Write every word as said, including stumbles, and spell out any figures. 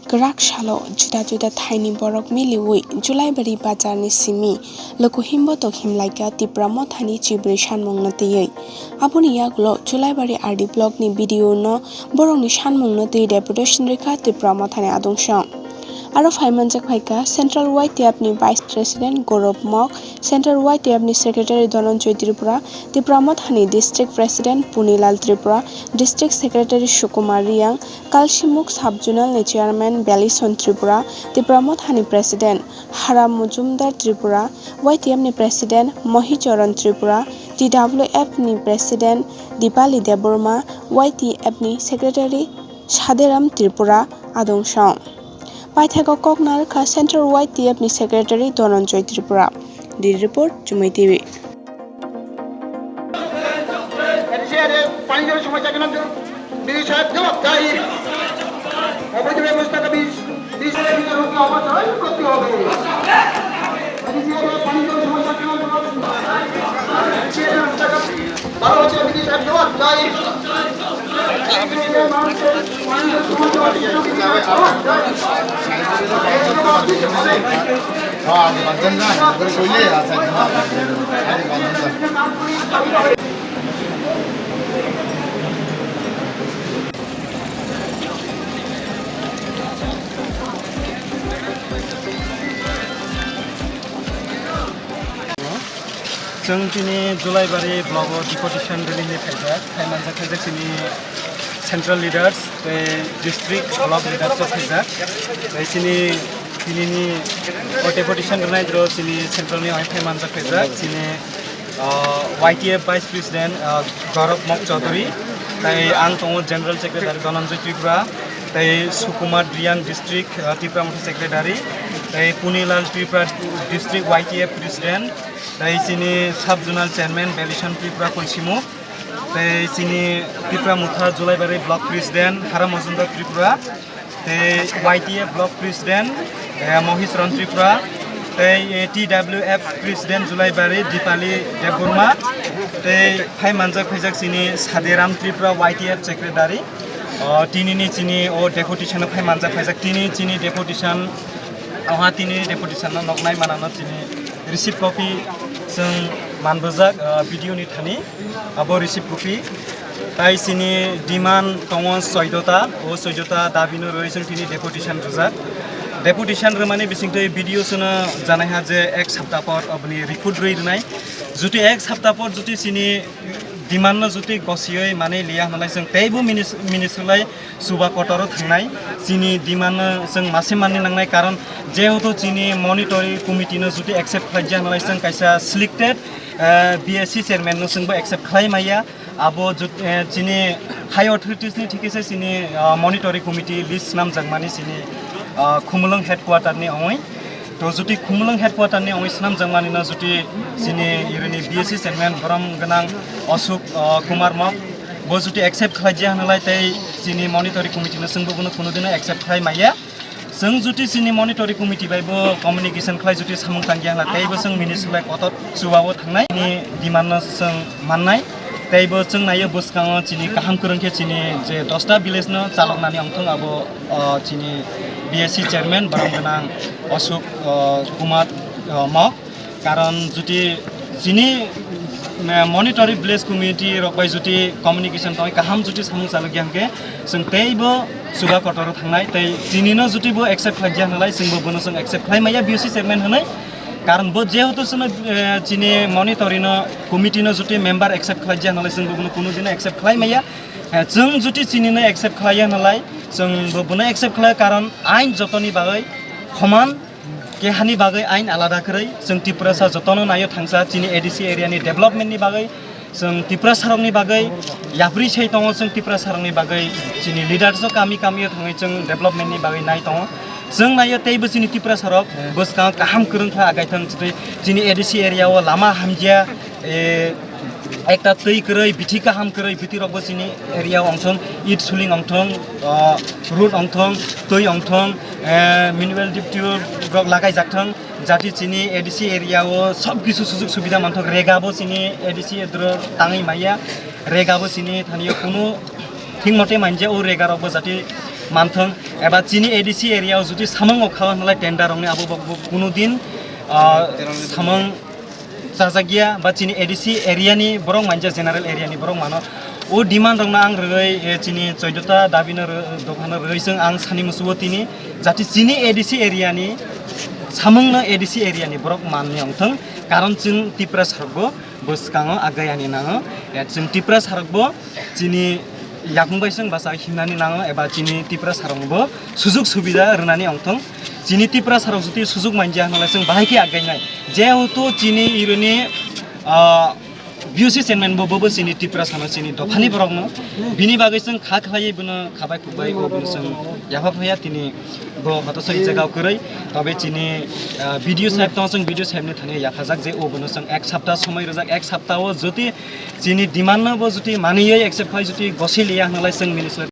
Kwrak salo juda juda thaini borok miliwi Julaibari bazarni simi lukuhimbo tokhim laikha Tipra Mothani chibrwi sanmungno twiwi. Aboni yagulo Julaibari R D blockni B D O no borokni sanmungno twi deputation rikha Tipra Mothani adungsong. Aro phaimanjak phaikha Central Y T F ni Vice President Gaurav Mok, Central Y T F ni Secretary Dhananjay Tripura, Tipra Mothani District President Punilal Tripura, District Secretary Sukumar Riang, Kalsimuk Sub Zonal ni Chairman Belison Tripura, Tipra Mothani President Haram Mujumdar Tripura, Y T F ni President Mohicharan Tripura, T W F ni President Dipali Debbarma, Y T F ni Secretary Sadhiram Tripura adungsong. Paithago kok narwkha Central Y T F ni Secretary Dhananjay Tripura. The report, Chumui T V. এডিসিআরে পানীয় সমস্যা কেন? বিডিও সাহেব জবাব চাই। অবৈধ ব্যবস্থা দাবি, বিডিও সাহেব বিচার করতে হবে। এডিসিআরে পানীয় সমস্যা কেন? বারো হাজার বিডিও সাহেব জবাব চাই। এডিসিআরে মানুষের পানীয় সমস্যা জবাব চাই। Chwng chini Julaibari blogo deputation rwini phaijak, phaimanjak khaijak chini central leaders tei district block leaders rok phaijak. Tei chini tinini o deputation rwnai dro chini central ni hoi phaimanjak khaijak chini, ah, Y T F Vice President, ah, Gaurav Mok Chaudhary, tei ang tongo General Secretary Dhananjay Tripura, tei Sukumar Riang District, ah, Tipra Motha Secretary, tei Punilal Tripura District Y T F President, tei chini Sub Zonal Chairman Belison Tripura Kolsimuk, tei chini Tipra Motha Julaibari Block President Haram Mojumdar Tripura, tei Y T F Block President, eh, Mohicharan Tripura, tei, eh, T W F President Julaibari Dipali Debbarma, tei phaimanjak phaijak chini Sadhiram Tripura Y T F Secretary. O, tinini chini o deputation o phaimanjak phaijak, tini chini deputation, oha tini deputation no noknai manano chini receipt copy chwng manbujak, ah, B D O ni thani abo receipt copy. Tai chini demand tongo soidota, o soidota dabi no rwi chwng tini deputation rwjak. Deputation rwmani bisingtwi B D O chwngno janaiha je ek sapta por oboni report rwi rwnai. Juti ek sapta por juti chini demand no juti gosioi manwi liya hwnlai chwng teibo minis-, ministry lai chuba kotor o thangnai, chini demand no chwng mase manwi nangnai, karon jehetu chini monitoring committee no juti accept khlaijak hwnlai chwng kaisa selected, eh, B S C chairman no chwngbo accept khlai maya. Abo jut-, eh, chini high authorities ni thikhe se chini, ah, monitoring committee list swnamjakmani chini, ah, Khumulwng headquarter ni ongwi. To juti Khumulwng headquarter ni ongwi swnamjakmani no juti chini irini B S C chairman borom gwnang Ashok, ah, Kumar Mok bo juti accept khlaijak hwnlai tei chini monitoring committee no chwngbo bono kunu dino accept khlai maya. Chwng juti chini monitoring committee bai bo communication khlai juti samung tangya hwnla tei bo chwng ministry bai kotor chuba o thangnai ni demand no chwng mannai. Tei bo chwng naio bwskango chini kaham kwrwng khe chini je dosta village no chaloknani ongthong abo, o, chini B S C chairman borom gwnang Ashok, o, Kumar, o, Mok. Karon juti chini, eh, monitoring village committee rok bai juti communication tongwi kaham juti samung chalokya hwnkhe chwng teibo chuba kotor o thangnai tei chini no juti bo accept khlaijak hwnlai chwngbo bono chwng accept khlai maya B S C chairman hwnwi. Karon bo jehetu chwngno, eh, chini monitoring no committee no juti member accept khlaijak hwnlai chwngbo bono kunu dino accept khlai maya. Eh, chwng juti chini no accept khlaiya hwnlai chwngbo bono accept khlai, karon ain jotoni bagwi khoman. Kehani bagwi ain alada kwrwi, chwng Tiprasa jotono naio thangsa chini A D C area ni development ni bagwi, chwng Tiprasa rokni bagwi yapri sei tongo, chwng Tiprasa rokni bagwi chini leaders o kami kami o thangwi chwng development ni bagwi nai tongo. Chwng naio teibo chini Tiprasa rok bwskango kaham kwrwng khe agai thang chini, chini A D C area o lama hamya, eh, ekta twi kwrwi, bithi kaham kwrwi, bithi rokbo chini area o ongthong, it suling ongthong, ah, road ongthong, twi ongthong, eh, mineral dip tube rok lagai jak thong, jati chini A D C area o sob kisu sujug subida manthok, rega bo chini A D C edro tangwi maya, rega bo chini thani o kunu thik mote manja o rega rok bo jati Manthwng, eba chini A D C area o jodi samung o kha hwnlai tender rokni abo bo, bo kuno din, ah, samung chajakya ba chini A D C area ni borok manja general area ni borok mano. O demand rokno ang rwgwi, eh, chini choidota dabi no rw-, dophano rwgwi chwng ang sani musugo tini jati chini A D C area ni samung no A D C area ni borok manni ongthwng, karon chwng Tiprasa rokbo bwskango agayani nango. Eh, chwng Tiprasa rokbo chini yakung bai chwng basa himnani nango eba chini Tiprasa rokbo sujuk subida rwnani ongthwng. Chini Tiprasa rok jodi sujuk manja hwnlai chwng bahai khe againai. Jehetu chini ironi, ah, B U C chairman bo, bo, bo chini Tiprasa no chini dophani borok no. Bini bagwi chwng kha khlaiwi bono khabai khukbai o bono chwng yapha phaiya tini bo hoto soi jaga kwrwi. Tobe chini, ah, B D O sahib tongo chwng B D O sahib ni thani yaphajak je o bono chwng ek sapta somoi rwjak, ek sapta o jodi chini demand no bo jodi maniyoi accept khai jodi gosiliya hwnlai chwng minister